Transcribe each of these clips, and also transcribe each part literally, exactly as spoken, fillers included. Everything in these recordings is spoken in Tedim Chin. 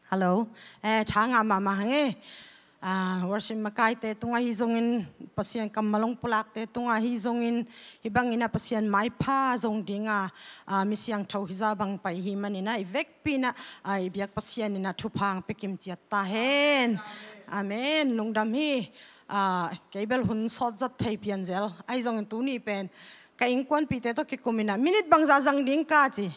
Hello. Eh, tha ngah mahmah hang e. Ah, worship makaite tungah hi zongin, Pasian kammal hong pulakte tungah hi zongin, hih bangin ah Pasian maipha zong dinga, ah, mi siangtho hi zah bang pai hi manin ah, i vekpi in ah, ah, i biak Pasian in ah thupha hong pia kim ciat ta hen. Amen. Lungdam hi. Ah, kei bel hun sawt zat thei pian zel. Ahi zongin tuni pen ka innkuanpihte tawh kikum in ah, minute bangzah zang ding ka ci.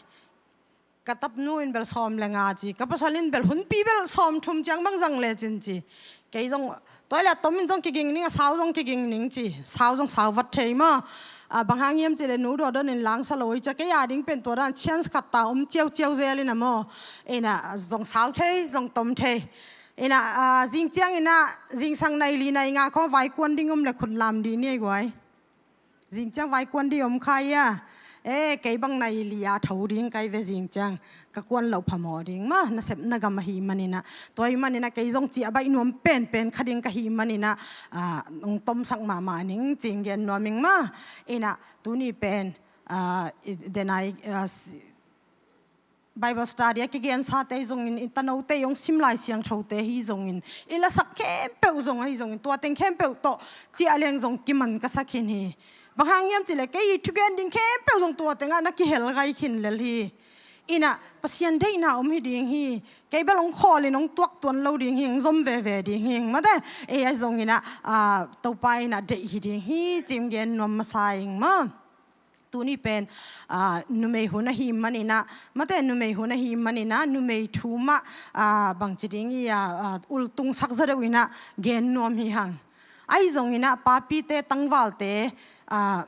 Ka tapnu in bel sawm le nga ci, ka pasal in bel hunpi bel sawm thum ciang bang zang lecin ci. Kei zong, tua leh a tom in zong kiging ning, a sau zong kiging ning ci. Sau zong sau vat thei maw. Ah, bang hang hiam cih leh Nu Dawdawn in langsa lo hi ci a, kei a ding pen tua dan chance khat ta om ciauciau zel in ah maw. In ah zong sau thei, zong tom thei. In ah, ah, zing ciangin ah, zingsang nai li nai nga khawng vaikuan ding om leh khut lam dih ni ei guai. Zing ciang vaikuan ding om kha hia? Eh, kei bang nai li a tho ding ka hi ve zing ciang. Ka kuan loh phamawh ding maw, nasepna gam ahih manin ah. Tua ahih manin ah kei zong cih a baih nuam penpen kha ding ka hih manin ah, ah, hong tomsak mahmah ning ci-in gen nuam ing maw. In ah, tuni pen, ah, i, denai, ah, si-, Bible study a kigen sate hi zongin, i tanote i hong sim Lai Siangthote hi zongin, i lasak khempeuh zong ahi zongin, tua teng khempeuh tawh ciah leng zong kiman ka sa khin hi. Bang hang hiam cih leh kei i thugen ding khempeuh zong tua tengah na kihel gai khin lel hi. In ah Pasian deihna om hi ding hi. Kei bel hong khawl in hong tuak tuan lo ding hi, hong zom veve ding hi. Mate, ei ahi zongin ah, ah, Topa in ah deih hi ding hi, ci-in gen nuam masa ing maw. Tuni pen, ah, numei hun ahih manin ah, mate numei hun ahih manin ah, numei thu mah, ah, bangci ding hi a, ah, ultungsak zaw deuh in ah gen nuam hi hang. Ahi zongin ah papite tangvalte, ah,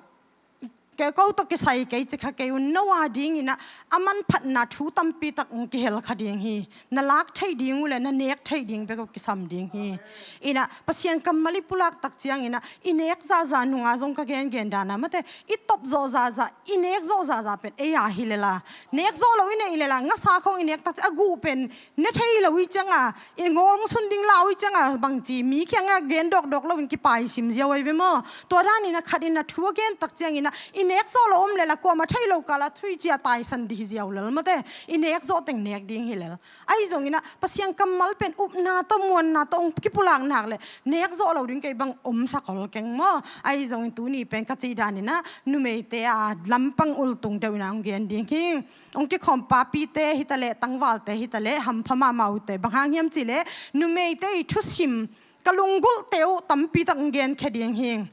kei ko tawh kisai kei ci kha kei un, no a dingin ah a manphatna thu tampi tak hong kihel kha ding hi. Na lak theih ding uh leh na nek theih ding bek uh kisam ding hi. In ah Pasian kammal i pulak tak ciangin ah, i nek zahzah nungah zong ka gengen dan ah, mate, i top zawh zahzah, i nek zawh zahzah pen ei a hi lel a. Nek zawh lo i neih lel a, ngasa khawng i nek tak ciang a guh pen ne thei lo hi ciang a, i ngawl hong sun ding lau hi ciang a, bangci mi kiangah gen dawkdawk loin kipaisim ziau ahi ve maw. Tua danin ah khat in ah thu a gen tak ciangin ah, i nek zawh lo om lel a, kuamah thei lo kal ah thu i ciah taisan dih hi ziau lel, mate, i nek zawh teng nek ding hi lel. Ahi zongin ah Pasian kammal pen upna tawh muanna tawh hong kipulak nak leh nek zawh lo ding kei bang om sa khol keng maw. Ahi zongin tuni pen ka cih danin ah numeite a lampang ultung deuh in ah hong gen ding hi. Hong kikhawm papite hi ta leh, tangvalte hi ta leh, hampha mahmah uhte, bang hang hiam cih leh numeite i thusim ka lunggulhte uh tampi tak hong genkhia ding hi.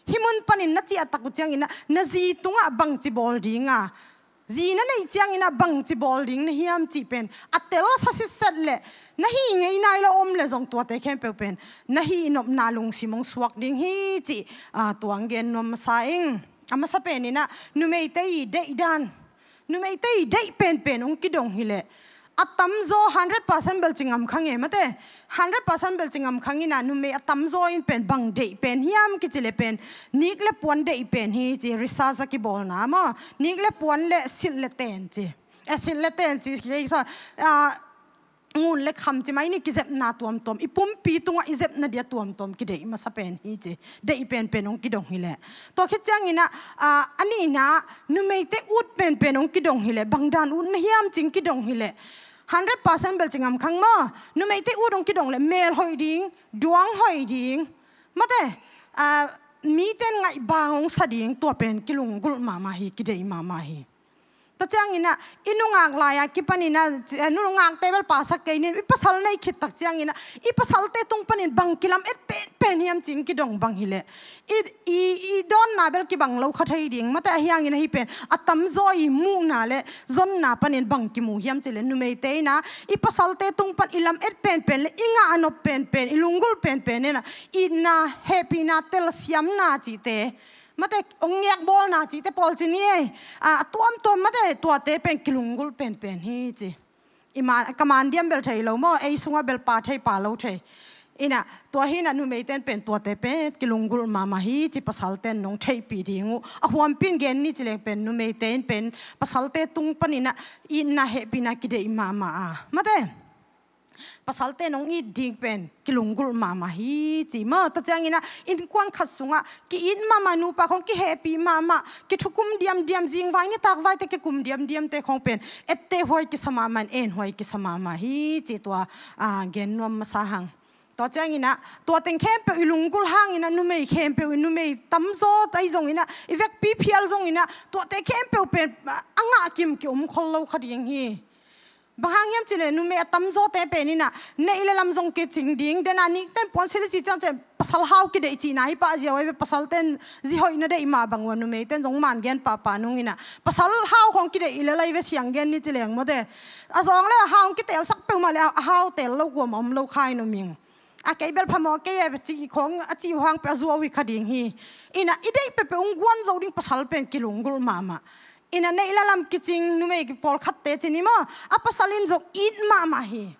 Hih mun panin na ciah tak uh ciangin ah na zi tungah bangci bawl ding a, zi na neih ciangin ah bangci bawl ding na hiam cih pen a telsa sitset leh, na hih ngei nai lo om leh zong tuate khempeuh pen na hih nopna lungsim hong suak ding hi cih, ah, tua hong gen nuam masa ing. A masa pen in ah numeite i deih dan, numeite i deih penpen hong kidong hi leh, a tamzaw hundred percent bel ci ngam kha nge, mate, hundred percent bel ci ngam kha in ah, numei a tamzaw in pen bang deih pen hiam kici leh pen nik le puan deih pen hi ci, research a kibawlna maw. Nik le puan le silh le ten ci. Eh, silh le ten ci kei sa, ah, ngun le kham ci mai ni, kizepna tuamtuam, i pumpi tungah i zepna dia tuamtuam kideih masa pen hi ci. Deih penpen hong kidong hi leh. Tua khit ciangin ah, ah, a nihna, numeite ut penpen hong kidong hi leh, bang dan ut na hiam ci-in kidong hi leh, hundred percent bel ci ngam kha ing maw. Numeite ut hong kidong leh mel hoih ding, duang hoih ding, mate, ah, mite in ngaih bang hong sa ding, tua pen kilunggulh mahmah hi, kideih mahmah hi. Tua ciangin ah i nungak lai-a kipanin ah, eh, nungakte bel pasak kei ni, i pasal nei khit tak ciangin ah i pasalte tung panin bang kilamet penpen hiam ci-in kidong bang hi leh, i, i, i dawnna bel kibang lo kha thei ding, mate, ahi hangin ahi pen a tamzaw i muhna le zonna panin bang kimu hiam cih leh, numeite in ah i pasalte tung pan i lamet penpen le i ngah nop penpen, i lunggulh penpen in ah itna, hehpihna, telsiamna cihte, mate, hong ngekbawlna cihte pawl ci ni ei. Ah, a tuamtuam, mate, tuate pen kilunggulh penpen hi ci. I man, ka man diam bel thei lo maw, ei sungah bel pa thei pa lo thei. In ah, tua hi in ah numeite in pen tuate pen kilunggulh mahmah hi ci, pasalte in nong theihpih ding uh. A huampi in gen ni ci leng pen numeite in pen pasalte tung panin ah itna, hehpihna kideih mahmah a, mate. Pasalte nong it ding pen kilunggulh mahmah hi ci maw. Tua ciangin ah innkuan khat sungah ki-it mahmah, nupa khawng kihehpih mahmah, kithukum diamdiam, zingvai nitak vaite kikum diamdiamte khawng pen etteh huai kisa mahmah, en huai kisa mahmah hi ci. Tua, ah, gen nuam masa hang. Tua ciangin ah tua teng khempeuh i lunggulh hangin ah numei khempeuh, i numei tamzaw ahi zongin ah, i vekpi phial zongin ah tuate khempeuh pen, ah, a ngah kim ki-um khol lo kha ding hi. Bang hang hiam cih leh numei a tamzawte pen in ah neih le lam zong kicing ding, den a nikten puansilh i cih ciang ciang pasal hau kideih cihna hi pah ziau ahi ve. Pasalten zi hoih na deih mah bang uh a numeiten zong man gen pahpah nungin ah pasal hau khawng kideih i lel ahi ve, siang gen ni ci leng mawte. A zawng le a hau hong kitelsak peuhmah le a hau tel lo kuamah om lo kha in om ing. A kei bel phamawh kei e cih khawng a cih uh hang pen a zuau hi kha ding hi. In ah i deih peuhpeuh hong guan zo ding pasal pen kilunggulh mahmah. In ah neih le lam kicing numei pawlkhatte ci ni maw, a pasal in zong it mahmah hi.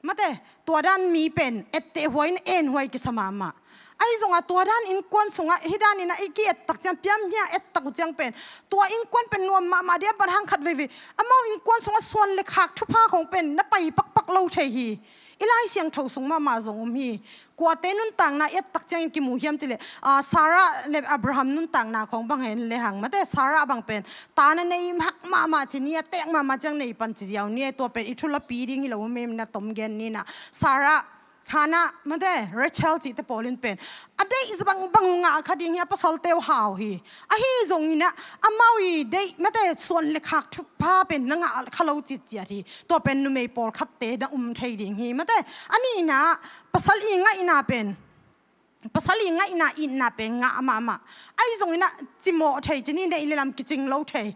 Mate, tua dan mi pen etteh huai in en huai kisa mahmah. Ahi zongah tua dan innkuan sungah hih danin ah i ki-et tak ciang, piamhia et tak uh ciang pen tua innkuan pen nuam mahmah ding a, a bat hang khat veivei amau innkuan sungah suan le khak thupha khawng pen na pai pakpak lo thei hi. I Lai Siangtho sung mahmah zong om hi. Kuate nuntakna i et tak ciangin kimu hiam cih leh, ah, Sarah le Abraham nuntakna khawng bang hen le hang mate, Sarah bang pen ta na nei hak mahmah ci ni, a tek mahmah ciang nei pan ci ziau ni, tua pen i thu lapi ding hi lo, mem na tom gen ni in ah. Sarah, Hannah, mate, Rachel cihte pawl in pen a deih bangbang uh ngah kha ding hi, a pasalte uh hau hi. Ahi zongin ah amau i deih mate suan le khak thupha pen na ngah kha lo citciat hi. Tua pen numei pawlkhatte na um thei ding hi mate. A nihna, pasal i ngaihna pen, pasal i ngaihna, itna pen ngah mahmah. Ahi zongin ah cimawh thei ci ni, neih le lam kicing lo thei.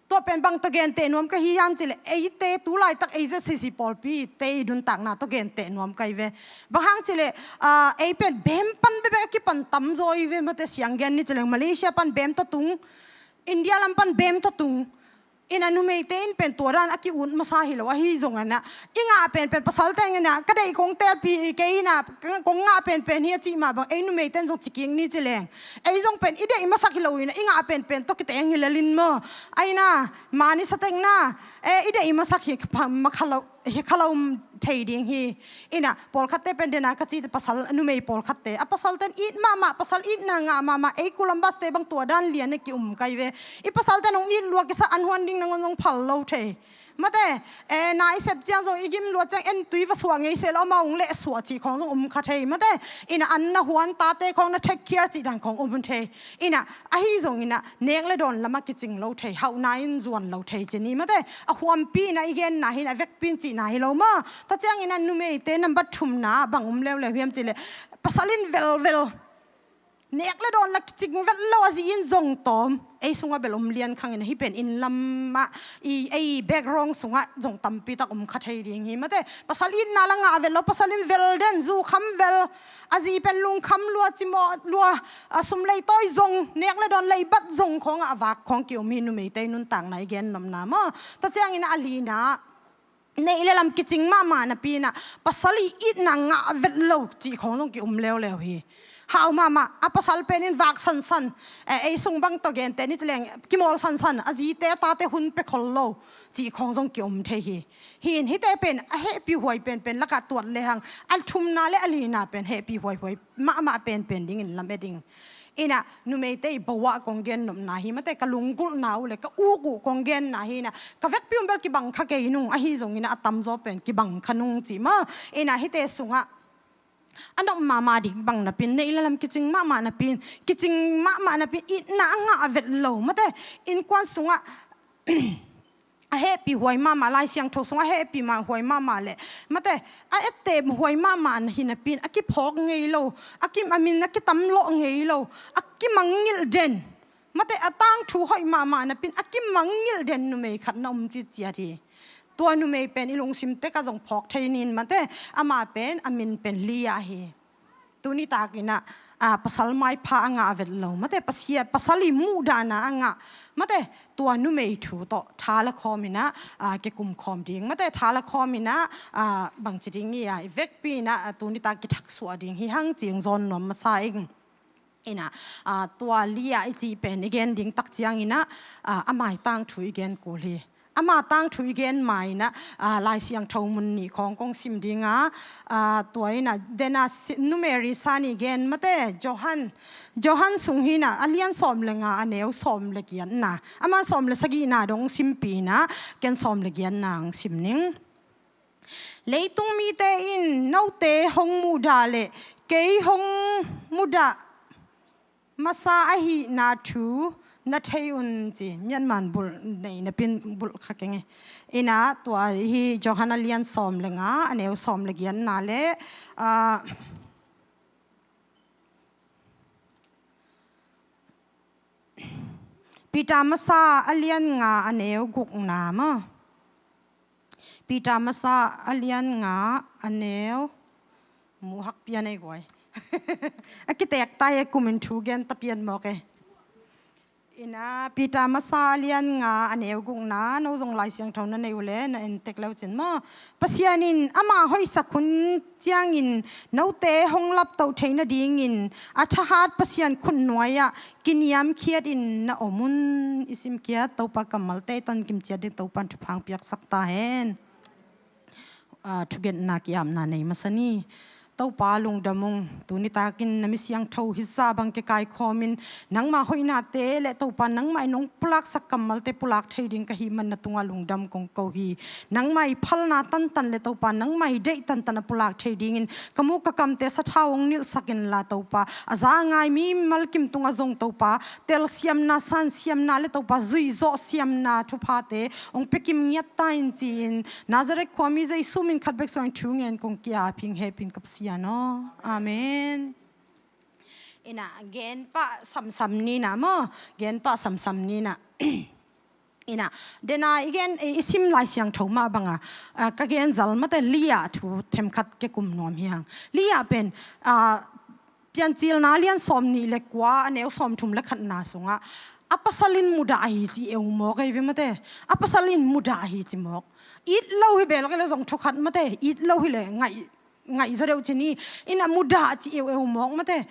Tua pen bang tawh genteh nuam ka hi hiam cih leh eite tu laitak ei Z C C pawlpite i nuntakna tawh genteh nuam ka hi ve. Bang hang cih leh, ah, ei pen beem pan bekbek a kipan tamzaw hi ve mate, siang gen ni ci leng Malaysia pan beem tawh tung, India lam pan beem tawh tung. In ah numeite in pen tua dan a ki-ut masa hi lo, ahi zongin ah i ngah penpen, pasalte in ah ka deih kong telpih kei in ah kong ngah penpen hi a cih mah bang ei numeite in zong ci kik ni ci leng. Ei zong pen i deih masak hi lo in ah i ngah penpen tawh kiteng hi lel in maw. Ahi na, man i sa teng na, eh, i deih masak hi kha lo, hi kha lo thei ding hi. In ah pawlkhatte pen den a ka cih pasal, numei pawlkhatte, a pasalten it mahmah, pasal itna ngah mahmah, ei Columbus te bang tua dan lian a ki-um ka hi ve. I pasalten hong it lua kisa, an huan ding nangawn zong phal lo thei. Mate, eh, na i sep ciang zong i gim lua ciang en tui va suah ngei seh lo, amau hong leh suah cih khawng zong um kha thei. Mate, in ah an na huan, tate khawng na take care cih dan khawng um thei. In ah ahi zongin ah nek le dawn lamah kicing lo thei, hauhna in zuan lo thei ci ni mate. A huampi in ah i genna hi in ah, a vekpi in cihna hi lo maw. Tua ciangin ah numeite number thumna bang um leuleu hiam cih leh pasal in velvel, nek le dawn la kicing vet lo, a zi in zong tawm. Ei sungah bel om lian khang in ah, hih pen inn lamah i, ei background sungah zong tampi tak om kha thei ding hi mate. Pasal itna la ngah vet lo, pasal in vel den, zu kham vel, a zi pen lungkham lua, cimawh lua, a sum lei tawi zong, nek le dawn lei bat zong khawngah a vak khawng ki-um hi, numeite i nuntakna i gen nopna maw. Tua ciangin ah a lina, neih le lam kicing mahmah napi in ah pasal i itna ngah vet lo cih khawng zong ki-um leuleu hi. Hau mahmah, a pasal pen in vak sansan, eh, ei sung bang tawh genteh ni ci leng kimawl sansan, a zite a tate hun pia khol lo cih khawng zong ki-um thei hi. Hi in hihte pen a hehpih huai penpen lakah tuat le hang, a thumna le a lina pen hehpih huaihuai mahmah penpen dingin lam-et ing. In ah numeite i bawah kong gen nopna hi mate, ka lunggulhna uh le ka uk uh kong genna hi in ah, ka vekpi un bel kibang kha kei nung, ahi zongin ah a tamzaw pen kibang kha nung cih maw. In ah hihte sungah a nop mahmah ding bang napi in, neih le lam kicing mahmah napi in, kicing mahmah napi in itna a ngah vet lo mate, innkuan sungah a hehpih huai mahmah, Lai Siangtho sungah a hehpih mah huai mahmah le mate, a etteh huai mahmah na hi napi in, a kiphawk ngei lo, a ki, a min a kitam lawh ngei lo, a kimangngilh den mate, a tangthu hoih mahmah napi in a kimangngilh den numei khat na um citciat hi. Tua numei pen i lungsim tekah zong phawk thei ni in mate, amah pen a min pen Leah hi. Tuni takin ah, ah, pasal maipha a ngah vet lo mate, pasia, pasal i muhdahna a ngah mate, tua numei thu tawh tha la khawm in ah, ah, kikum khawm ding mate, tha la khawm in ah, ah, bangci ding hi a, i vekpi in ah, ah, tuni tak kithaksuah ding hi hang ci-in zawn nuam masa ing. In ah, ah, tua Leah i cih pen i gen ding tak ciangin ah, ah, a maitang thu i gen kul hi. Ama tangthu i gen ma in ah, aa, Lai Siangtho mun nih khawng kong sim ding a, aa, tua in ah, den a si-, numeri san i gen mate, Johan, Johan sung hi in ah, a lian sawm le nga, a neu sawm le giatna. Aman sawm le sagihna dong simpi in ah, ken sawm le giatna hong sim ning. Leitung mite in note hong muhdah le kei hong muhdah masa ahihna thu na thei un ci. Miatman bulh nei napin bulh kha keng e. In ah tua hi Johan a lian sawm le nga, a neu sawm le giatna le, aa, Peter masa a lian nga, a neu gukna maw. Peter masa a lian nga, a neu, mu hak pian ei guai. A kitek ta e, kumin thu gen ta pian mawk e. In ah Peter masa a lian nga, a neu gukna, no zong Lai Siangtho na nei uh le na en tek le uh cin maw. Pasian in ama hoihsak hun ciangin note hong laptoh theih nadingin a thahat Pasian khutnuai-ah kiniamkhiat in na om un. I simkhiat Topa kammalte i tankim ciat ding Topan thupha hong piaksak ta hen. Aa, thugenna ki-apna nei masa ni. Topa lungdam ung, tuni takin na mi siangtho hizah bang kikaikhawmin nangmah hoihnate le Topa nangmah in nong pulaksak kammalte pulak thei ding ka hih man na tungah lungdam kong ko hi. Nangmah i phalna tantan le Topa nangmah i deih tantan a pulak thei dingin ka muk ka kamte sathau hong nilhsak inla Topa, a za a ngai mimal kim tungah zong Topa telsiamna, sansiamna le Topa zuihzawh siamna thuphate hong pia kim ngiat ta in ci-in Nazareth khuami Jesu min khat bek suangin thu ngen kong ki-ap hing, hehpih in ka Pasian aw. Amen. In ah gen pah samsam ni in ah maw, gen pah samsam ni in ah. In ah den a i gen, i sim Lai Siangtho mah bang a, aa, ka gen zal mate, Lia thu themkhat ke kum nuam hi hang. Lia pen, aa, Piancilna a lian sawm nih le kua, a neu sawm thum le khatna sungah a pasal in mudah hi ci e uh mawk ei ve mate. A pasal in mudah hi ci mawk. It lo hi bel kei le zong thu khat mate. It lo hi le ngaih, ngaih zaw deuh ci ni. In ah mudah ci e uh, e uh mawk mate.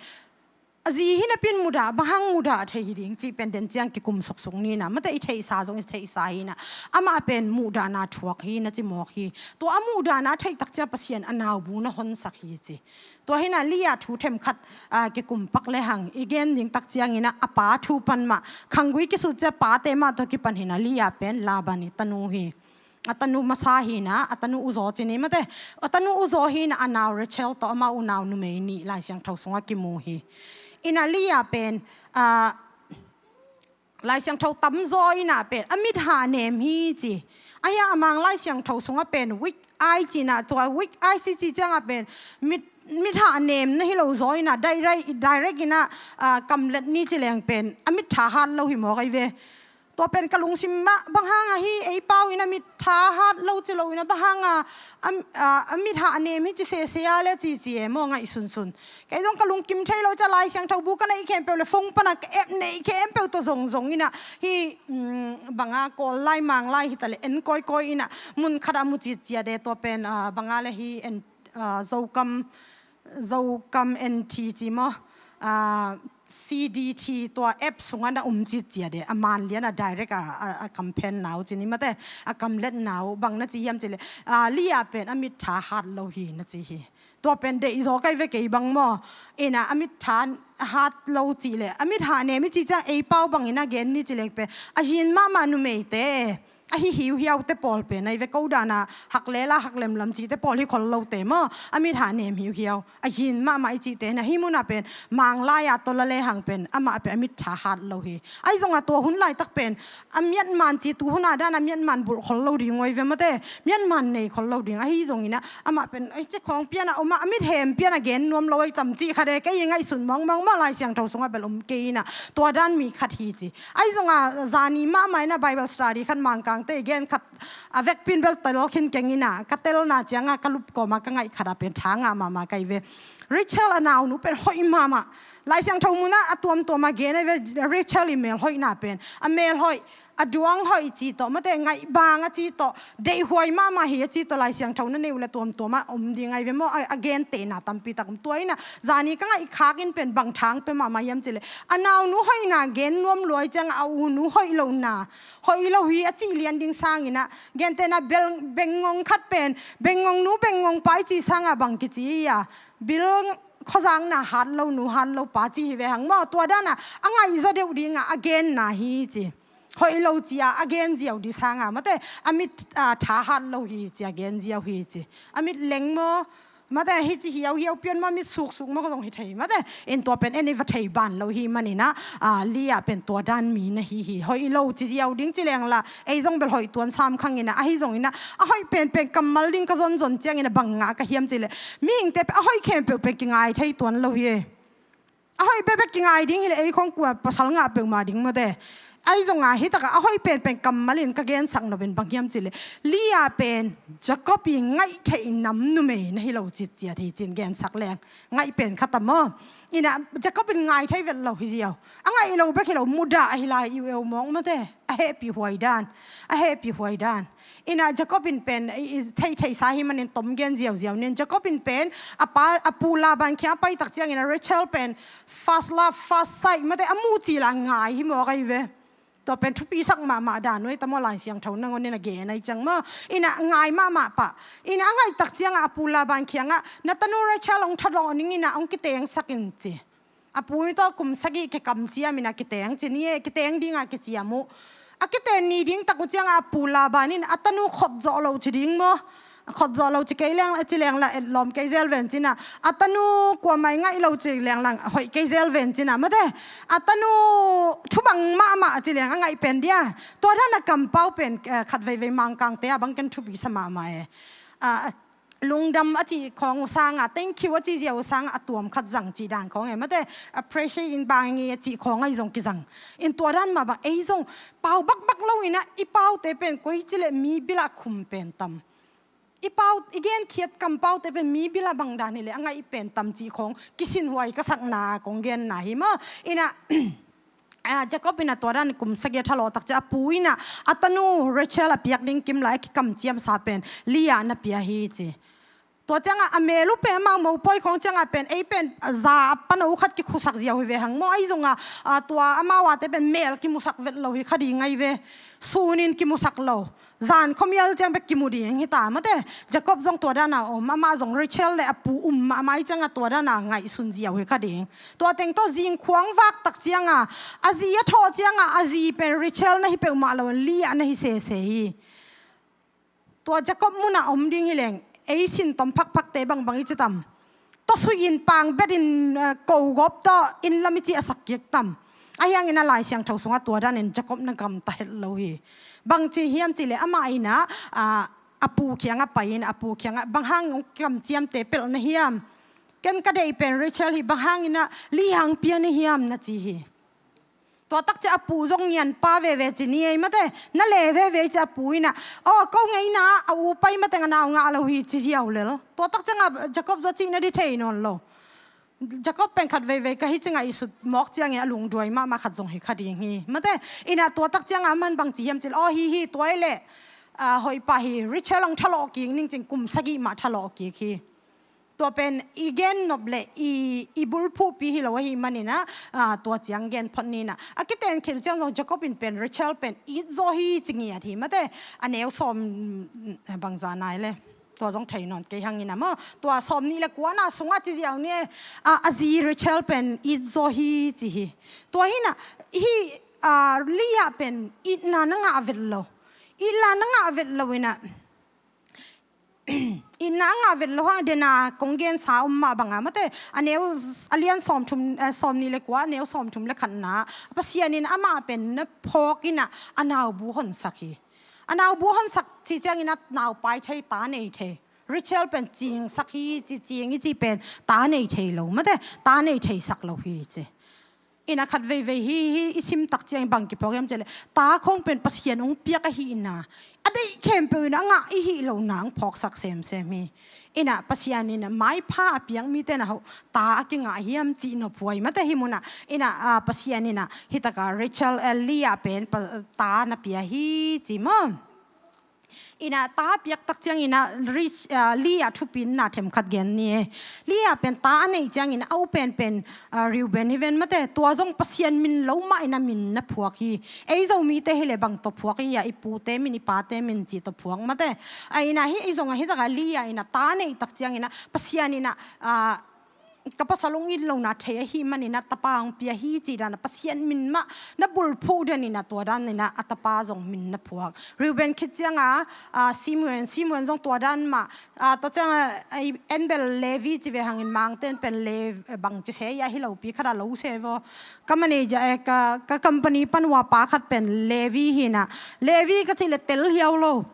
A zi hi napi in mudah, bang hang mudah thei hi ding cih pen den ciang kikum suksuk ni in ah. Mate i theihsa zong i theihsa hi in ah. Amah pen muhdahna thuak hi na ci mawk hi. Tua a muhdahna a theih tak ciang Pasian a naubu na honsak hi ci. Tua hi in ah Lia thu themkhat, aa, kikum pak le hang i gen ding tak ciangin ah a pa thu pan mah, khanggui kisut ciang pate mah tawh kipan hi in ah Lia pen Laban i tanu hi. A tanu masa hi in ah, a tanu uzaw ci ni mate. A tanu uzaw hi in ah a nau Rachel tawh amah unau numei nih Lai Siangtho sungah kimu hi. In ah Lia pen, aa, Lai Siangtho tamzaw in ah pen a mit hah nem hi ci. Ahi a Manglai Siangtho sungah pen weak eye ci in ah, tua weak eye ci ciangah pen mit, mit hah nemna hi lo zaw in ah direct, direct in ah, aa, kamlet ni ci leng pen a mit tha hat lo hi mawk ei ve. Tua pen ka lungsim mah bang hang a hi ei pau in a mit tha hat lo ci lo in ah bang hang a, a, a, a mit hah nem hi ci sese a le ci ci e maw, ngaihsunsun. Kei zong ka lungkim thei lo ciang Lai Siangtho bu ka neih khempeuh le phone pan a ka app neih khempeuh tawh zongzong in ah hih, um, bang a Kawl lai Manglai hi ta le en kawikawi in ah mun khat ah mu citciat e. Tua pen, ah, bang a le hih en, ah, Zokam, Zokam N T ci maw, ah, C D T tua app sungah na um citciat e. A man lian a direct a, a, a kam phen nau ci ni mate, a kam let nau bang na ci hiam ci le, ah, Lia pen a mit tha hat lo hi na ci hi. Tua pen deih zaw kei ve kei bang maw. In ah a mit tha hat lo cih le a mit hah nem i cih ciang ei pau bangin a gen ni ci leng pen a zin mahmah numeite, a hi hiuhiaute pawl pen a hi ve, ko dan a hak lela hak lemlam cihte pawl hi khol lote maw. A mit hah nem hiuhiau, a zin mahmah i cihte in ah hih mun ah pen Manglai a tawh la le hang pen amah pen a mit tha hat lo hi. Ahi zongah tua hun laitak pen a miatman ci, tu hun a dan a miatman bulh khol lo ding uh ei ve mate. Miatman nei khol lo ding. Ahi zongin ah amah pen ei ci khawng pian a om a, a mit hem pian a gen nuam lo ei tam cih khat e. Kei i ngaihsun mawngmawng maw, Lai Siangtho sungah bel om kei in ah tua dan mi khat hi ci. Ahi zongah zani mahmah in ah Bible study khat Mangkangte i gen khat a vekpi in bel tel khin keng in ah, ka telna ciangah ka lup kawm a ka ngaih khat ah pen tha ngah mahmah ka hi ve. Rachel a naunu pen hoih mahmah. Lai Siangtho mun ah a tuamtuam a gen a hi ve, Rachel i melhoihna pen. A melhoih, A duang hoih ci tawh, mate, ngaihbang a ci tawh, deihhuai mahmah hi a ci tawh, Lai Siangtho na nei uh le tuamtuam a om ding ahi ve maw, a, a gentehna tampi tak om. Tua in ah, zani ka ngaih khak in pen bang thang pia mahmah hiam cih leh, a naunu hoihna gen nuam lua ahih ciangah a unu hoih lohna, hoih lo hi a cih lian ding sangin ah, gentehna bel, bengngong khat pen, bengngong nu, bengngong pa i cih sangah bang kici hi a, bil khuazakna hat lo nu, hat lo pa ci hi ve hang maw, tua dan ah, a ngaihzaw deuh dingah, a genna hi ci. Hoih lo ci-a a gen ziau ding sangah, mate, a mit, ah, tha hat lo hi ci, a gen ziau hi ci. A mit leng maw, mate, hi ci hiauhiau pian maw, mit suksuk maw, ka zong hi thei, mate. In tua pen en i va thei ban lo hi manin ah, ah, Leah pen tua dan mi na hi hi. Hoih lo ci ziau ding ci leng la, ei zong bel hoih tuan sam khang in ah, ahi zongin ah, a hoih penpen kammal ding ka zonzon ciangin ah bang ngah ka hiam cih leh, mihingte pen a hoih khempeuh pen kingai thei tuan lo hi. A hoih bekbek kingai ding hi leh ei khong kua pasal ngah peuhmah ding mate. Ahi zongah hi takah a hoih penpen kammal in ka gensak nop in bang hiam cih leh, Leah pen Jacob i ngaih theih nam numei na hi lo citciat hi ci-in gensak leng, ngaih pen khat a maw. In ah Jacob in ngai thei vet lo hi ziau. A ngaih lo bek hi lo, mudah ahi lai, iu eu mawk mate. A hehpih huai dan, a hehpih huai dan. In ah Jacob in pen, i, i, theih, theihsa hi manin tom gen ziauziau ning. Jacob in pen a pa, a pu Laban kiang a pai tak ciangin ah Rachel pen first love, first sight, mate, a muh cil a ngai hi mawk ahi ve. Tua pen thupisak mahmah dan uh ei ta maw, Lai Siangtho nangawn in a gen ahih ciang maw. In ah ngai mahmah pah. In ah a ngaih tak ciangah a pu Laban kiangah, na tanu Rachel hong thalawh ning in ah hong kitengsak in ci. A pu in tawh kum sagih kikamciam in ah kiteng ci ni e, kiteng dingah kiciam uh. A kiten ni ding tak uh ciangah a pu Laban in a tanu khot zawh loh ci ding maw. Khot zawh loh ci kei leng, ci leng la etlawm kei zel ven ci-in ah. A tanu kuamah i ngaih lo ci leng la hoih kei zel ven ci-in ah. Mate, a tanu thubang mahmah ci leng a ngaih pen dia. Tua dan a kampau pen, eh, khat veivei Mangkangte a bang ken thupi sa mahmah e. Ah, lungdam a cih khawng uh sangah, thank you a cih ziau uh sangah a tuam khat zang cih dan khawng e, mate, appreciate in bang nge a cih khawng ahi zong kizang. In tua dan mah bang ei zong pau bakbak lo in ah i paute pen koici leh mi bilah khum pen tam. I pau, i genkhiat kampaute pen mi bilah bang dan hi leh a ngaih pen tam cih khawng kisinhuai ka sakna kong genna hi maw. In ah, ah, Jacob in ah tua dan kum sagih a thalawh tak ciang a pu in ah a tanu Rachel a piak ding kim lai a kikamciamsa pen Leah na pia hi ci. Tua ciangah a mel uh pen amau mopawi khawng ciangah pen ei pen za a pano khat kikhusak ziau hi ve hang maw. Ahi zongah, ah, tua amau ate pen mel kimusak vet lo hi kha ding ahi ve. Sunin kimusak lo. Zan khuamial ciang bek kimu ding hi ta mate. Jacob zong tua dan a om, amah zong Rachel le a pu um mahmah ahih ciangah tua dan a ngaihsun ziau hi kha ding. Tua teng tawh zingkhuang vak tak ciangah, a zi a thawh ciangah, a zi pen Rachel na hi peuhmah lo in Leah na hi sese hi. Tua Jacob munah om ding hi leng, ei sin tom phakphakte bangbang i ci tam. Tawsuih in pang bet in, eh, ko gawp tawh inn lam i cih a sak kik tam. Ahi hangin a Lai Siangtho sungah tua danin Jacob na gamta het lo hi. Bang ci hiam cih leh amah in ah, ah, a pu kiangah pai in, a pu kiangah, bang hang hong kamciamte pelh na hiam? Ken ka deih pen Rachel hi, bang hangin ah Leah hong pia na hiam na ci hi. Tua tak ciang a pu zong ngianpa veve ci ni ei mate, na le veve ci a pu in ah, aw, ko ngeina ah a u pai mateng a nau ngah lo hi ci ziau lel. Tua tak ciangah Jacob zaw cihna ding thei nawn lo. Jacob pen khat veivei ka hi ci ngaihsut mawk ciangin a lungduai mahmah khat zong hi kha ding hi. Mate, in ah tua tak ciangah aman bang ci hiam cih leh, aw, hi hi, tua hi leh, ah, hoih pah hi, Rachel hong thalawh kik ning ci-in kum sagih mah thalawh kik hi. Tua pen i gen nop le i, i bulphuhpi hi lo ahih manin ah, ah, tua ciang gen phot ni in ah. A kiten khit uh ciang zong Jacob in pen Rachel pen it zaw hi ci ngiat hi mate. A neu sawm, mm, bangzah nai le. Tua zong thei nawn kei hang in ah maw. Tua sawm nih le kuana sungah ci ziau ni e. A, a zi Rachel pen it zaw hi ci hi. Tua hi in ah, hi, ah, Leah pen itna na ngah vet lo. Itna na ngah vet lo in ah. Itna a ngah vet lo hang, dena kong gensa om mah banga mate, a neu, a lian sawmthum, eh, sawmnih le kua, a neu sawmthum le khatna, Pasian in amah pen na phawk in ah, a naubu honsak hi. A naubu honsak ci ciangin a naupai thei, ta nei thei. Rachel pen cingsak hi, ci cing i ci pen ta nei thei lo mate, ta nei theisak lo hi ci. In ah khat veivei hi, hi i sim tak ciang bang kiphawk hiam cih leh, ta khawng pen Pasian hong piak ahihna, a deih khempeuh in a ngah i hih lohna ang phawksak semsem hi. Inah Pasian in maipha a piak mite na hoh ta a kingah hiam cih nophuai mate hi munah. Inah ah, Pasian inah hitaka Rachel, eh, Leah pen pa, ta na pia hi ci maw. Inah ta piak tak ciang inah Rich, ah, Leah thupina themkhat gen ni e. Leah pen ta a neih ciang inah au penpen, ah, Reuben hi ven mate, tua zong Pasian min lo mah inah min na phuak hi. Ei Zomite hileh bang tawh phuak hi a, i pute min, i pate min cih tawh phuak mate. A inah hih ei zong a hitaka Leah inah ta neih tak ciang inah Pasian inah, ah, ka pasal hong it lohna thei ahih man inah tapa hong pia hi cih dan a Pasian min mah na bulphuh den inah tua dan inah a tapa zong min na phuak. Reuben khit cianga, ah, Simeon, Simeon zong tua dan mah, ah, tua cianga, ah, en bel Levi ci ve hangin Mangten pen Lev-, bang ci se ia hi lopi khat a lo se vaw. Ka manager, eh, ka, ka company pan ua pa khat pen Levi hi inah. Levi ka cih le tel hiau lo.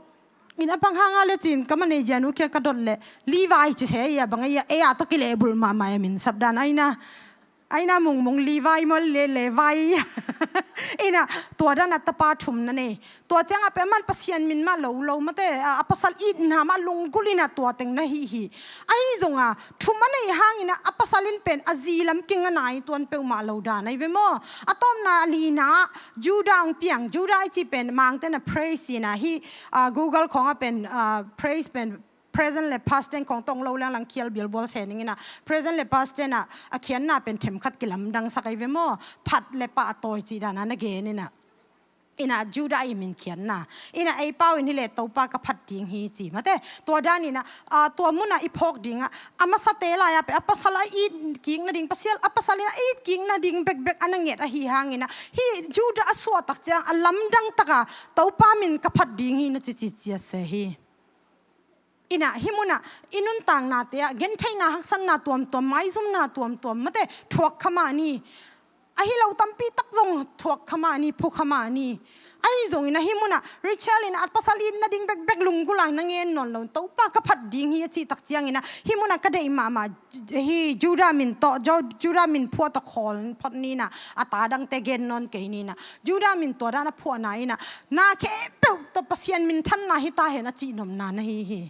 Inah bang hanga le cin ka manager nu kia ka dot le Levi ci se ia bang ia, ei a tawh kilehbulh mahmah e min sap dan a inah. A inah mungmung Levi maw le Levi. Inah tua dan a tapa thum na nei. Tua cianga pen aman Pasian min mah lo lo mate, a, a pasal itna mah lunggulh inah tua teng na hih hi. Ahi zonga thum a neih hang inah a pasal in pen a zi lam kinga nai tuan peuhmah lo dan ahi ve maw. A tawpna a lina Judah hong piang, Judah i cih pen Mangten a praise inah hi, ah, Google khawngah pen, ah, praise pen present le past tense khawng tawh lo lenglang khial bilbual se ning inah present le past tense ah a khiatna pen themkhat kilamdangsak ahi ve maw. Phat le pah a tawi cih dan a na gen inah. Inah Judah i min khiatna. Inah ei pau in hileh Topa ka phat ding hi ci mate. Tua dan inah, ah, tua munah i phawk dingah a masate lai-a pen a pasal a it kik nading, Pasian a pasal in a it kik nading bekbek a na nget ahi hang inah hih Judah a suah tak ciang a lamdang taka Topa min ka phat ding hi na ci ci ciat se hi. Inah hih munah i nuntaknate ah gentheihna, haksatna tuamtuam, maizumna tuamtuam mate thuak kha mah ni. Ahi lo tampi tak zong thuak kha mah ni, phu kha mah ni. Ahi zongin ah hih munah Rachel in a pasal it nading bekbek lunggulh a na ngen nawn lo, Topa ka phat ding hi a cih tak ciangin ah hih munah ka deih mahmah hi Judah min tawh, Ju-, Judah min phuah tawh khawl phot ni inah, a ta dangte gen nawn kei ni inah. Judah min tua dan a phuahna inah na khempeuh tawh Pasian minthanna hi ta hen a cihnopna na hi hi.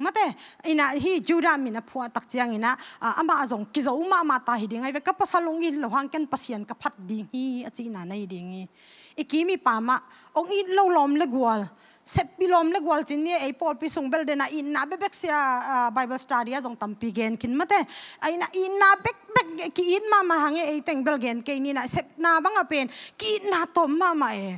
Mate, inah hih Judah min a phuah tak ciangin ah, ah, amah zong kizo mahmah ta hi ding ahi ve, ka pasal hong it loh hang ken Pasian ka phat ding hi a cihna na hi ding hi. I kim i pam ah hong it lo lawm le gual, seppi lawm le gual cin ni, ei pawlpi sung bel den a itna bekbek sia, ah, Bible study ah zong tampi gen khin mate. A inah itna bekbek ki-it mahmah hang e, ei teng bel gen kei ni inah sepna bang a pen ki-itna tawm mahmah e.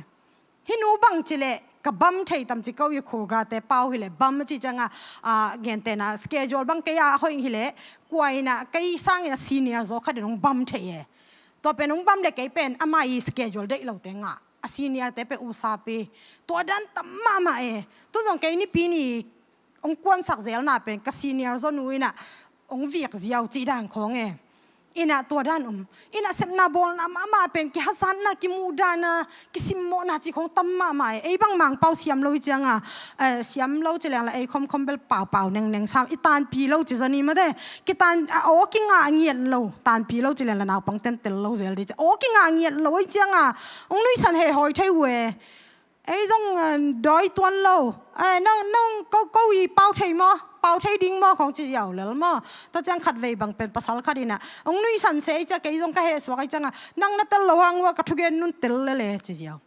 Hih nu bang ci leh ka bam thei tam ci ko i khulgrate pau hileh bam a cih ciangah, ah, gentehna schedule bang kei a hoih hileh kua inah kei sangin a senior zaw khat in hong bam thei e. Tua pen hong bam leh kei pen ama i schedule deih lote ngah, a senior te pen usapi. Tua dan tam mahmah e. Tu zong kei nipi ni hong kuansak zelna pen ka senior zaw nu inah hong viak ziau cih dan khawng e. Inah tua dan um. Inah sepna bawlna mahmah pen kihazatna, kimuhdahna, kisimmawhna cih khawng tam mahmah e. Ei bang Mangpau siam lo i cianga, eh, siam lo ci leng la ei khomkhom bel paupau nengneng sam, i tanpi lo ci zaw ni mate. Kitan, a aw kingah ngiat lo, tanpi lo ci leng la naupangten tel lo zel di ci. Aw kingah ngiat lo i cianga hong nuihsan hehhawi thei uh e. Ei zong, eh, dawi tuan lo. Eh, nang, nang ko, ko i pau thei maw? Pau thei ding maw? Khawng ci ziau lel maw? Tua ciang khatvei bang pen pasal khat inah hong nuihsan se i cia, kei zong ka hehsuak i ciangah nang na tel lo hang uh a ka thugen nun tel lele ci ziau.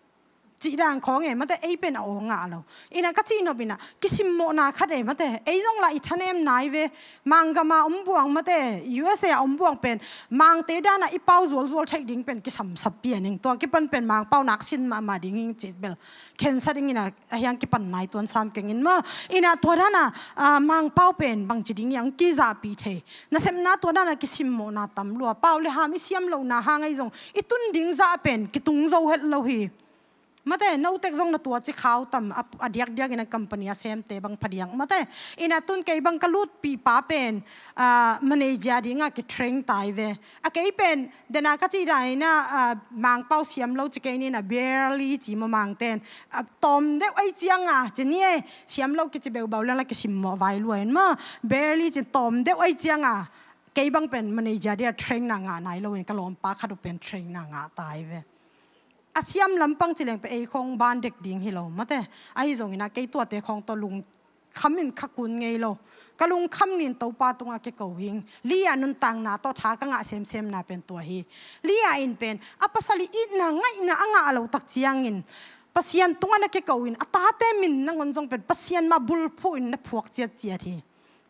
Cih dan khawng e mate, ei pen a aw ngah lo. Inah ka cihnop inah kisimmawhna khat e mate. Ei zong lah i thanem nai ve. Manggam a om buang mate, U S A a om buang pen Mangte dan a i pau zualzual theih ding pen kisamsap pian ing. Tua kipan pen Mangpau nak sin mahmah ding ing cih bel khensa ding inah a hiang kipan nai tuan sam keng in maw. Inah tua dan a, ah, Mangpau pen bangci ding hiang kizahpih thei. Nasepna tua dan a kisimmawhna tam lua. Pau le ham i siam lohna hang ahi zong i tun ding zah pen kitung zo het lo hi. Mate, notek zong na tua ci khau tam, a, a diakdiak in a company a semte bang phadiak. Mate, inah tun kei bang ka lutpih pa pen, ah, manager dingah kitrain tai ve. A kei pen, dena ka cih dan inah, ah, Mangpau siam lo ci kei ni inah barely ci maw Mangten. Ah, tawm deuh ahi cianga, ci ni e, siam lo kici beubau leng la kisimmawh vai lua in maw. Barely ci tawm deuh ahi cianga. Kei bang pen manager dia train na ngah nai lo in ka lawmpa khat uh pen train na ngah tai ve. a siam lampang ci leng pen ei khong ban dek ding hi lo mate. Ahi zongin ah kei tuate khong tawh lungkham in kha kun ngei lo. Ka lungkham nin Topa tungah kiko hing. Lia nuntakna tawh tha ka ngah semsemna pen tua hi. Lia in pen a pasal i itna ngaihna a ngah lo tak ciangin Pasian tungah na kiko in a tate min nangawn zong pen Pasian mah bulphuh in na phuak ciatciat hi.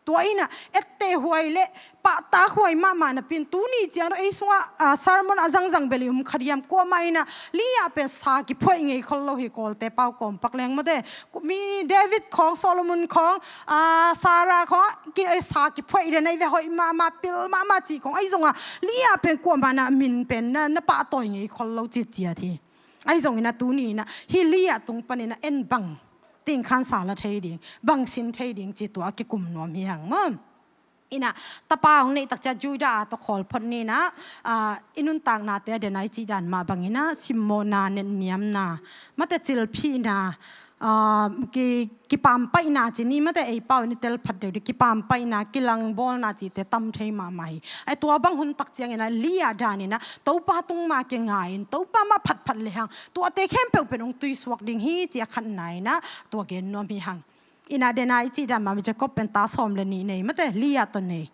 Tua in ah etteh huai le pahtak huai mahmah napi in tuni ciang ei sungah, ah, sermon a zangzang bel i um kha diam, kuamah in ah Lia pen sa kiphuaih ngei khol lo hi. Kawlte pau kawm pak leng mate, mi David khawng, Solomon khawng, ah, Sarah khawng ki, eh, sa kiphuaih den ahi ve, hoih mahmah, pil mahmah cih khawng. Ahi zongah Lia pen kuamah in ah min pen na, na pahtawi ngei khol lo ciatciat hi. Ahi zongin ah tuni in ah hih Lia tung panin ah en bang ting khan sa la thei ding, bang sin thei ding cih tua a kikum nuam hi hang maw. In ah tapa hong neih tak ciang Judah a tawh khawl phot ni in ah, ah, i nuntaknate a den a i cih dan mah bangin ah simmawhna, netniamna mate, cilphihna, ah, ki, kipampaihna ci ni mate, ei pau in i tel phat deuh dih, kipampaihna, kilangbawlna cihte tam thei mahmah hi. Ai tua bang hun tak ciangin ah Lia dan in ah Topa tung mah kingai in Topa mah phatphat le hang tuate khempeuh pen hong tuisuak ding hi ci a khatna in ah tua gen nuam hi hang. In ah den a i cih dan mah Jacob pen ta sawm le nih nei mate, Lia tawh nei.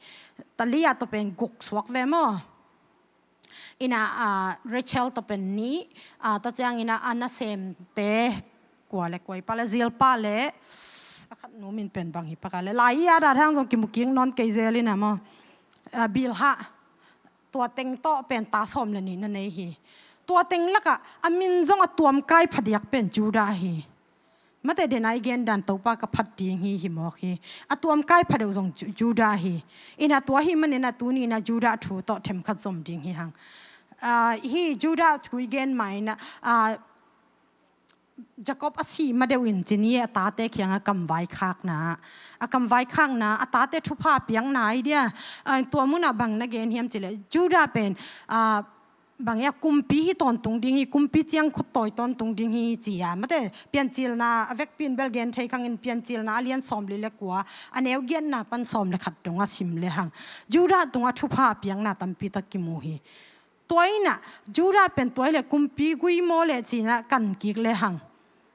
Ta Lia tawh pen guk suak ve maw. In ah, ah, Rachel tawh pen nih, ah, tua ciangin ah a nasemte kua le kua i pah le, Zilpah le a khat nu min pen bang hi pak a le, lai i a dah hang zong kimu kik nawn kei zel in ah maw. Ah, Bilhah, tua teng tawh pen ta sawm le nih na nei hi. Tua teng lakah a min zong a tuamkai phadiak pen Judah hi. Mate, den a i gen dan Topa ka phat ding hi, hi mawk hi. A tuamkai phadeuh zong Ju-, Judah hi. In ah tua ahih manin ah tuni in ah Judah thu tawh themkhat zom ding hi hang. Ah, hih Judah thu i gen mah in ah, ah, Jacob a sih ma deuh in ci ni a tate kiangah kam vaikhakna, a kam vaikhakna, a tate thupha piakna ahi dia. Ah, tua munah bang na gen hiam cih leh Judah pen, ah, bang ia kumpi hi tawntung ding hi, kumpi ciang khut tawi tawntung ding hi ci a. Mate, Piancilna a vekpi in bel gen thei khang in, Piancilna a lian sawmli le kua, a neu giatna pan sawm le khat dong a sim le hang Judah tungah thupha a piakna tampi tak kimu hi. Tua in ah Judah pen tua hi le kumpi gui maw le ci in ah kan kik le hang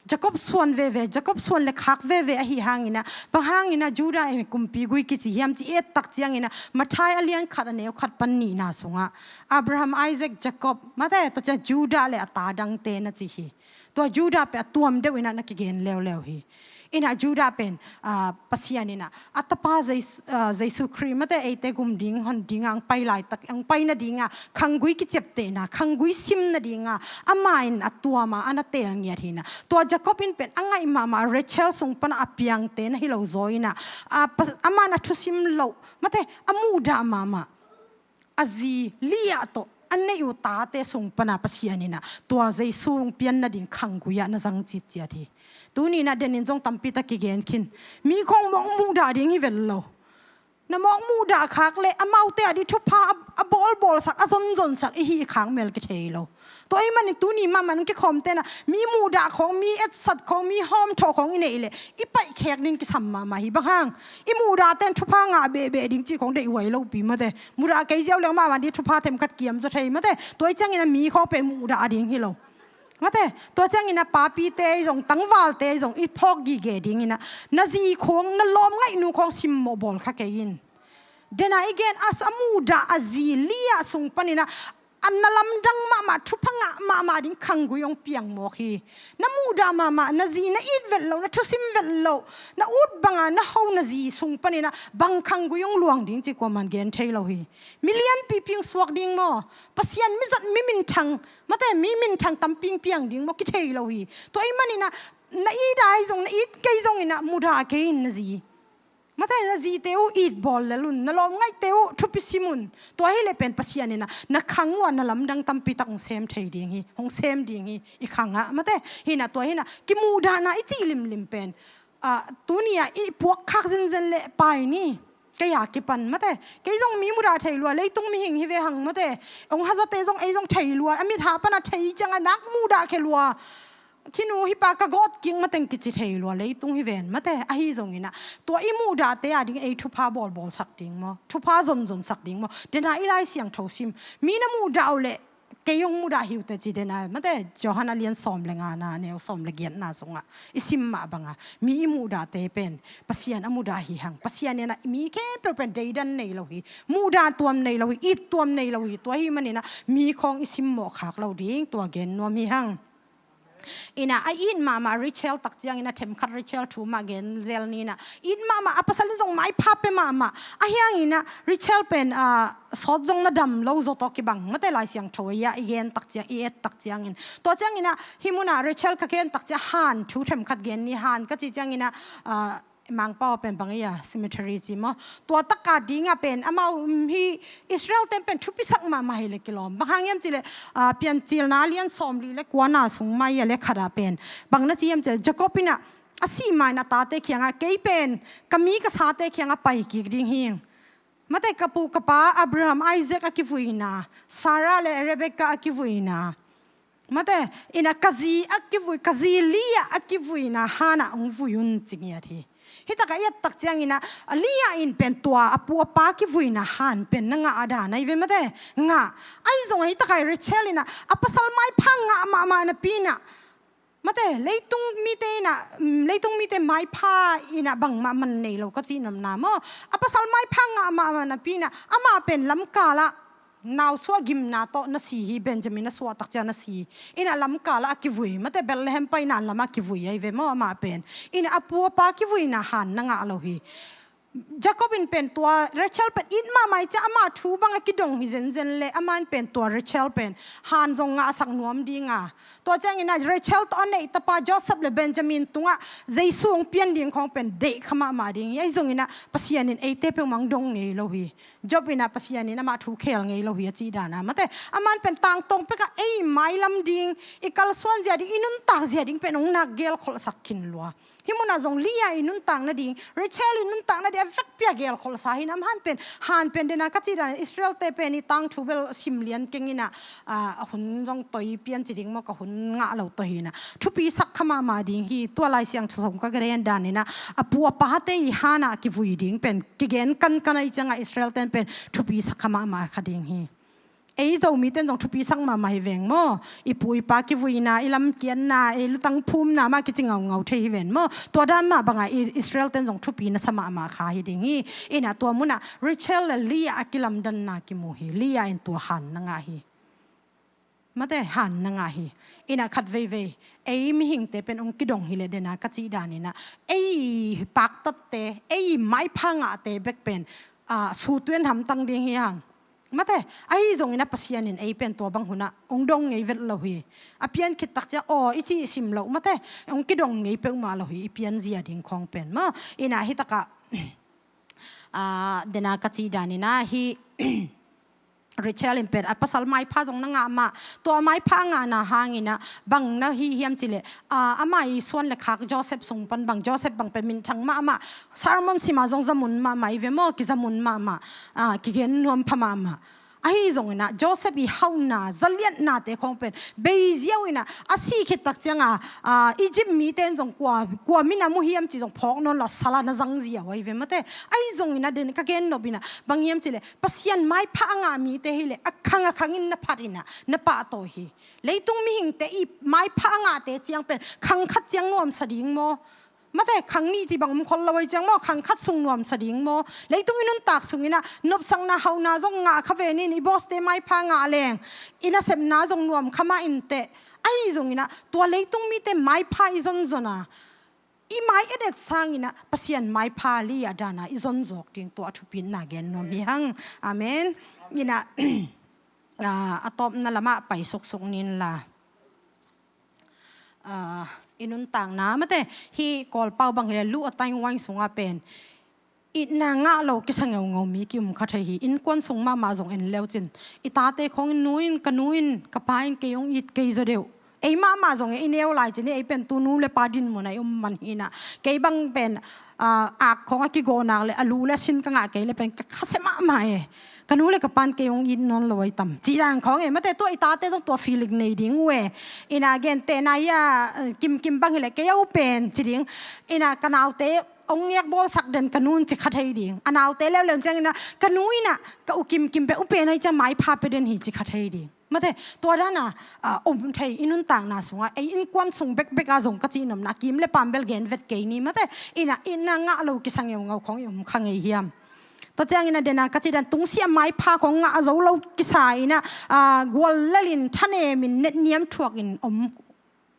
Jacob suan veve, Jacob suan le khak veve ahi hangin ah, bang hangin ah Judah in kumpi gui kici hiam ci i et tak ciangin ah, Matthai a lian khat a neu khat pan nihna sungah Abraham, Isaac, Jacob, mate, tua ciang Judah le a ta dangte na ci hi. Tua Judah pen a tuam deuh in ah na kigen leuleu hi. In ah Judah pen, ah, Pasian in ah a tapa Jesu, ah, Jesu Khrih mate eite gum ding hon ding a hong pai laitak, hong pai nading a khanggui kiciaptehna, khanggui sim nading a amah in a tuam a, a na teel ngiat hi in ah. Tua Jacob in pen a ngaih mahmah Rachel sung pan a piangte na hi lo zaw in ah, a pa-, amah in a thusim loh mate, a muhdah mahmah a zi Leah tawh a neih uh tate sung pan a Pasian in ah tua Jesu hong pian nading khanggui ah na zang citciat hi. Tuni in ah den in zong tampi tak kigen khin. Mi khawng mawk muhdah ding hi vet lo. Na mawk muhdah khak le amaute a ding thupha a, a bawlbawlsak, a zonzonsak i hih i khak mel kithei lo. Tua ahih manin tuni mahmah nong kikhawmte in ah mi muhdah khawng, mi etsat khawng, mi hawmthawh khawng i neih leh i paihkhek ding kisam mahmah hi. Bang hang, i muhdahte in thupha ngah behbeh ding cih khawng deih huai lopi mate. Mudah kei ziau leng mahmah ding thupha themkhat kiam zaw thei mate. Tua ahih ciangin ah mi khawng pen muhdah ding hi lo. Mate, tua ciangin ah papite ahi zong, tangvalte ahi zong i phawk gige dingin ah na zi khawng, na lawmngaihnu khawng simmawh bawl kha kei in. Den a i gen a, a muhdah a zi Leah sung panin ah a na lamdang mahmah, thupha ngah mahmah ding khanggui hong piang mawk hi. Na muhdah mahmah, na zi na it vet loh, na thusim vet loh, na ut banga na ho na zi sung panin ah bang khanggui hong luang ding cih kuaman gen thei lo hi. Mi lianpipi hong suak ding maw? Pasian mi zat, mi minthang, mate, mi minthang tampi hong piang ding maw? Kithei lo hi. Tua ahih manin ah na it a ahi zong, na it kei zongin ah mudah kei in na zi. Mate, na zite uh it bawl lel un, na lawmngaihte uh thupi sim un. Tua hi leh pen Pasian in ah na khang uh ah na lamdang tampi tak hong sem thei ding hi, hong sem ding hi, i khang ah. Mate, hi in ah tua hi in ah kimuhdahna i cih limlim pen, ah, tuni ah i puak khak zenzen leh pai ni. Kei a kipan mate. Kei zong mi mudah thei lua, leitung mihing hi ve hang mate. Hong hazate zong ei zong thei lua, a mit hah pan a thei ciang a nak mudah khia lua. Khinu hi pa ka gawt kik mateng kici thei lua, leitung hi ven mate. Ahi zongin ah tua i muhdahte a ding ei thupha bawlbawlsak ding maw? Thupha zonzonsak ding maw? Den a i Lai Siangtho sim. Mi na muhdah uh leh Kei hong mudah hi uh teh ci den a, mate, Johan a lian sawm le ngana, neu sawm le giatna sungah i sim mah banga mi i muhdahte pen Pasian a mudah hi hang. Pasian in ah mi khempeuh pen deidan nei lo hi, muhdah tuam nei lo hi, it tuam nei lo hi. Tua ahih manin ah mi khawng i simmawh khak lo ding, tua gen nuam hi hang. In ah a it mahmah Rachel tak ciangin ah, themkhat Rachel thu mah gen zel ni in ah, it mahmah, a pasal in zong maipha pia mahmah. Ahi hangin ah Rachel pen, ah, sawt zong na dam lo zaw tawh kibang, mate, Lai Siangtho ah i gen tak ciang, i et tak ciangin. Tua ciangin ah hih munah Rachel ka gen tak ciang, han thu themkhat gen ni, han ka cih ciangin ah, ah, Mangpau pen bang ei a, cemetery ci maw? Tua tak a dingah pen amau, um, hih Israel ten pen thupisak mahmah hi leh kilawm. Bang hang hiam cih leh, ah, Piancilna lian sawmli le kuana sung mah i a le khat ah pen bang na ci hiam cih leh, Jacob in ah a sih ma in a tate kiangah, kei pen ka mi ka sate kiangah pai kik ding hi. Mate, ka pu ka pa Abraham, Isaac a kivuina, Sarah le Rebecca a kivuina, mate, in ah ka zi a kivui, ka zi Leah a kivuina hanah hong vui un, ci ngiat hi. Hih tak a i et tak ciangin ah Leah in pen tua a pu a pa kivuina han pen na ngah a dan ahi ve, mate, ngah. Ahi zongah hih tak a Rachel in ah a pasal maipha ngah mahmah napi in ah, mate, leitung mite in ah, um, leitung mite maipha in ah bangmah man nei lo ka cih nopna maw? A pasal maipha ngah mahmah napi in ah amah pen lamkal ah nausuah gimna tawh na si hi, Benjamin a suah tak ciang na si. In ah lamkal ah a kivui, mate, Bethlehem paina lam ah kivui ahi ve maw amah pen? In ah a pu a pa kivuina han na ngah lo hi. Jacob in pen tua Rachel pen it mahmah ahih ciang amah thu bang a kidong hi zenzen leh, amah in pen tua Rachel pen han zong ngahsak nuam ding a, tua ciangin ah Rachel tawh a neih tapa Joseph le Benjamin tungah Jesu hong pian ding khawng pen deih kha mahmah ding hi. Ahi zongin ah Pasian in eite peuhmah hong dong ngei lo hi. Job in ah Pasian in amah thu khel ngei lo hi a cih dan a, mate, amah in pen tangtawng pek a ei mailam ding, i kalsuan zia ding, i nuntak zia ding pen hong na gelkholhsak khin lua. Hih munah zong Leah i nuntak nading, Rachel i nuntak nading a vekpi a gelkholhsa hi in ah, amah in pen, han pen den a ka cih dan, Israel-te pen i tangthu bel sim lian keng in ah, ah, a hun zong toi pian ci ding maw, ka hun ngah lo toi hi in ah, thupisak kha mahmah ding hi. Tua Lai Siangtho sung ka gen dan in ah, a pu a pate i hanah kivui ding pen kigen kankan ahih ciangah Israel-te in pen thupisak kha mahmah kha ding hi. Ei Zomite in zong thupisak mahmah hi veng maw? I pu i pa kivuina, i lamkiatna, ei lutang phumna mah kici ngaungau thei hi ven maw? Tua dan mah bangah i Israel-te in zong thupi na sa mahmah kha hi ding hi. In ah tua munah Rachel le Leah a kilamdanna kimu hi. Leah in tua han na ngah hi. Mate, han na ngah hi. In ah khat veivei ei mihingte pen hong kidong hi leh den a ka cih dan in ah, ei paktatte, ei maipha ngahte bek pen, ah, sutui-in hamtang ding hi hang. Mate, ahi zongin ah Pasian in ei pen tua bang hunah hong dong ngei vet lo hi. A pian khit tak ciang, aw, i cih i sim loh, mate, hong kidong ngei peuhmah lo hi, i pianzia ding khawng pen maw? In ah hih tak a, ah, den a ka cih dan in ah hih Rachel in pen a pasal maipha zong na ngah mah, tua maipha a ngahna hangin ah bang na hi hiam cih leh, ah, amah i suan le khak Joseph sung pan bang, Joseph bang pen minthang mahmah, sermon sim a zong zamun mahmah i ve maw, kizamun mahmah, ah, kigen nuam pha mahmah. Ahi zongin ah Joseph i hauhna, zaliatnate khawng pen bei ziau in ah, a si khit tak ciang a, ah, Egypt mite in zong kua, kua min a mu hiam cih zong phawk nawn lo a, sal a na zang ziau ahi ve, mate. Ahi zongin ah den ka gen nop in ah bang hiam cih leh, Pasian maipha a ngah mite hi leh a khang a khangin na phat in ah na pahtawi hi. Leitung mihingte i maipha a ngahte ciang pen khang khat ciang nuamsa ding maw? Mate, khang nih ci bang um khol lo ahih ciang maw, khang khat sung nuamsa ding maw? Leitung i nuntak sungin ah nopsakna, hauhna zong ngah kha ven in, i boss-te maipha ngah leng i nasepna zong nuam kha mah inteh. Ahi zongin ah tua leitung mite maipha i zonzon a, i mai etet sangin ah Pasian maipha Leah dan a i zonzawk ding, tua a thupitna gen nuam hi hang. Amen. In ah, ah, a tawpna lamah pai suksuk nin la. Ah, i nuntakna, mate, hih Kawlpau bang hi leh, Luh a taing waing sungah pen itna ngah lo kisa ngeungeu mi ki-um kha thei hi. Innkuan sung mahmah zong en leu cin, i tate khawng in, nu in, ka nu in, ka pa in kei hong it kei zaw deuh. Ei mahmah zong e, i neu lai cin, ei pen tu nu le pa dinmun a i um man hi in ah, kei bang pen, ah, ak khawng a kigawh nak leh a lu le a sin ka ngah kei leh pen ka khasia mahmah e. Ka nu le ka pa in kei hong it nawn lo ahi tam, cih dan khawng e. Mate, tua i tate zong tua feeling nei ding uh e. In ah gentehna hi a, kimkim bang hi leh, kei a u pen ci ding. In ah ka naute hong ngekbawlsak den ka nu in ci kha thei ding. A naute leuleu ciangin ah ka nu in ah ka u kimkim pen, u pen ahih ciang maipha pia den hi ci kha thei ding. Mate, tua dana, ah, om thei i nuntakna sungah, ei innkuan sung bekbek ah zong ka cih nopna, kim le pam bel gen vet kei ni, mate, ina, ina ngah lo kisa ngeungau khawng i om kha ngei hiam? Tua ciangina dena ka cih dan tungsiah maipha khawng ngah zo lo kisa ina, ah, gual lelin thanemin netniam thuakin om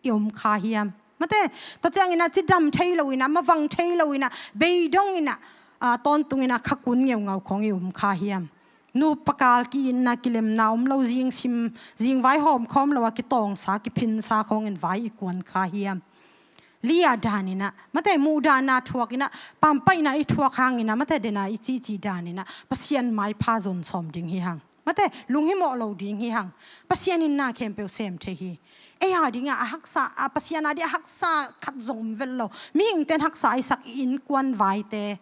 i om kha hiam? Mate, tua ciangina cidam thei lo ina, mavang thei lo ina, beidong ina, ah, tawntung ina khakun ngeungau khawng i om kha hiam? Nupa kal ki-itna, kilemna om lo, zing sim, zing vai hawm khawm lo a kitawngsa, kiphinsa khawngin vai i kuan kha hiam? Lia dan ina, mate, muhdahna thuak ina, pampaihna i thuak hang ina, mate, dena i cici dan ina Pasian maipha zon sawm ding hi hang. Mate, lunghimawh lo ding hi hang. Pasian in na khempeuh sem thei hi. Ei a dinga a haksa, a Pasian a ding a haksa khat zong om vet lo. Mihingten haksa i sak i innkuan vaite,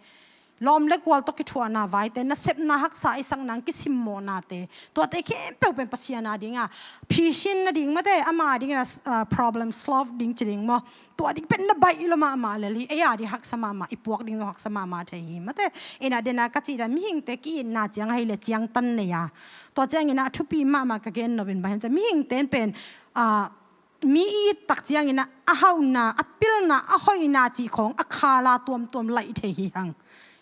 lawm le kual tawh kithuahna vaite, nasepna haksa i sak nang kisimmawhnate, tuate khempeuh pen Pasian a dinga phisin na ding, mate, ama a dingin a, ah, problem solve ding ci ding maw? Tua ding pen na baih lo mahmah lel hi. Ei a ding haksa mahmah, i puak ding zong haksa mahmah thei hi, mate. Ina dena ka cih dan mihingte ki-itna ciang ahih leh ciangtan nei a. Tua ciangina a thupi mahmah ka gen nopin bang hiam cih leh mihingte in pen, ah, mi i it tak ciangina a hauhna, a pilna, a hoihna cih khawng a khala tuamtuam laih thei hi hang.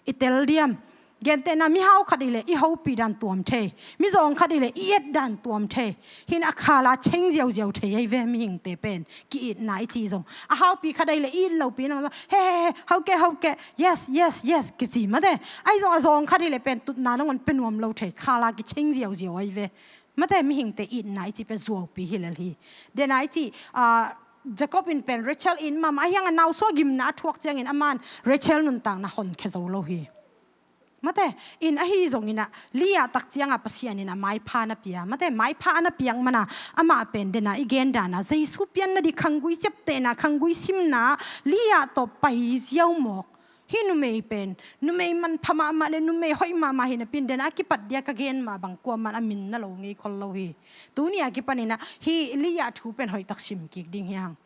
I tel diam? Gentehna, mihau khat i leh i hopih dan tuam thei, mizawng khat i leh i et dan tuam thei. Hi ina a khala cheng ziauziau thei ahi ve, mihingte pen ki-itna i cih zong. A haupi khat i leh i it lopi nang zong, he, he, he, hau kei, hau kei, yes, yes, yes, kici, mate. Ahi zong a zawng khat i leh pen tutna nangawn pia nuam lo thei, khala kicheng ziauziau ahi ve. Mate, mihingte itna i cih pen zuaupi hi lel hi. Dena i cih, ah, Jacob in pen Rachel it mahmah, ahi hang a nau suah gimna a thuak ciangin aman Rachel nuntakna honkhia zo lo hi. Mate, in ahi zongina, Leah tak cianga Pasian in a maipha na pia. Mate, maipha a na piak mana, amah pen dena i gen dana Jesu pianna ding khanggui ciaptehna, khanggui simna, Leah tawh pai ziau mawk. Hih numei pen, numei manpha mahmah le numei hoih mahmah hi napi-in dena a kipat dia ka gen mah bang kuaman a min na lo ngei khol lo hi. Tuni a kipanina hih Leah thu pen hoihtak sim kik ding hi hang.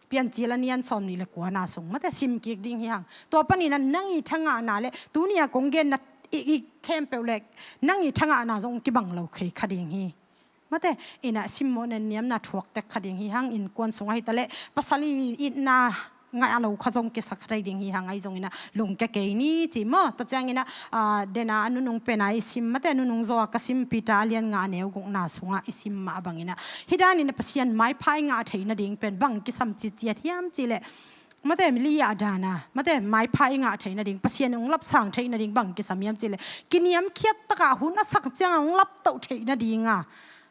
Piancil a nian sawmnih le kuana sung, mate, sim kik ding hi hang. Tua panina nang i thangahna le tuni a kong genna i, i khempeuh le nang i thangahna zong kibang lo khei kha ding hi. Mate, ina simmawh netniamna thuak tek kha ding hi hang, innkuan sung ahi ta le pasal i itna ngaih a lo kha zong kisa kha ding hi hang, ahi zongina lungke kei ni ci maw? Tua ciangina, ah, dena a nunung pena i sim, mate, nunung zaw a ka sim Peter a lian nga a neu gukna sungah i sim mah bangina. Hih danina Pasian maipha i ngah theih nading pen bang kisam ciciat hiam cih leh, mate, Leah dana, mate, maipha i ngah theih nading, Pasian hong lapsang theih nading bang kisam hiam cih leh, kiniamkhiat taka hun a sak cianga hong laptoh theih nadinga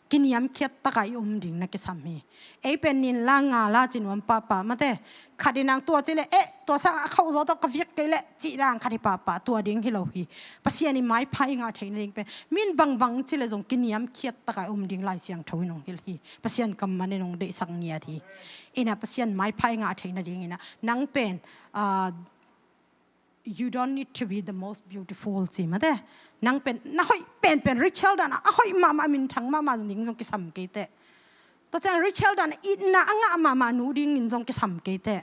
kiniamkhiat taka i om ding na kisam hi. Ei pen nin la nga la ci nuam pahpah, mate, khat i nang tua cih leh, eh, tua sang a khauh zaw tawh ka viak kei leh cih dang khat hi pahpah, tua ding hi lo hi. Pasian i maipha i ngah theih nading pen min bangbang cih leh zong kiniamkhiat taka i om ding Lai Siangtho in hong hilh hi. Pasian kam manin hong deihsak ngiat hi. Ina Pasian maipha i ngah theih nadingina nang pen, ah, you don't need to be the most beautiful ci, mate. Nang pen na hoih penpen, Rachel dana a hoih mahmah, minthang mahmah ding zong kisam kei teh. Tua ciang Rachel dana itna a ngah mahmah nu dingin zong kisam kei teh.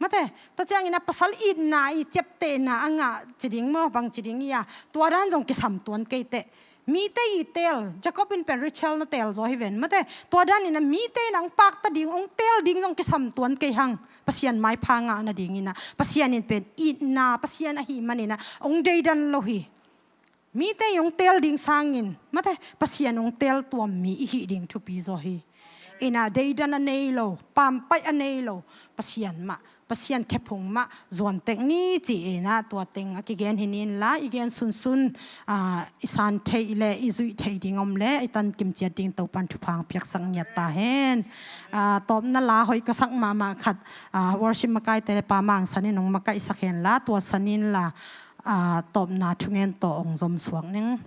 Mate, tua ciangina pasal itna i ciaptehna a ngah ci ding maw, bang ci ding ia, tua dan zong kisam tuan kei teh. Mite i teel, Jacob in pen Rachel na teel zaw hi ven, mate, tua danina mite in hong pakta ding, hong teel ding zong kisam tuan kei hang. Pasian maipha ngah nadingina Pasian in pen itna Pasian ahih manina hong deidan lo hi. Mite i hong teel ding sangin, mate, Pasian hong teel tuam mi i hih ding thupi zaw hi. Ina deidan a nei lo, pampaih a nei lo, Pasian mah, Pasian khephung mah zuan tek ni ci ina tua teng a kigen hi nin la, i gen sunsun, ah, i san theih le i zuih theih ding om le i tan kimciat ding Topan thupha hong piaksak ngiat ta hen. Ah, tawpna la hoih ka sak mahmah khat, ah, worship makaite le Pa Mang San in hong makaihsak hen la, tua San in la, ah, tawpna thungen tawh hong zom suak ning.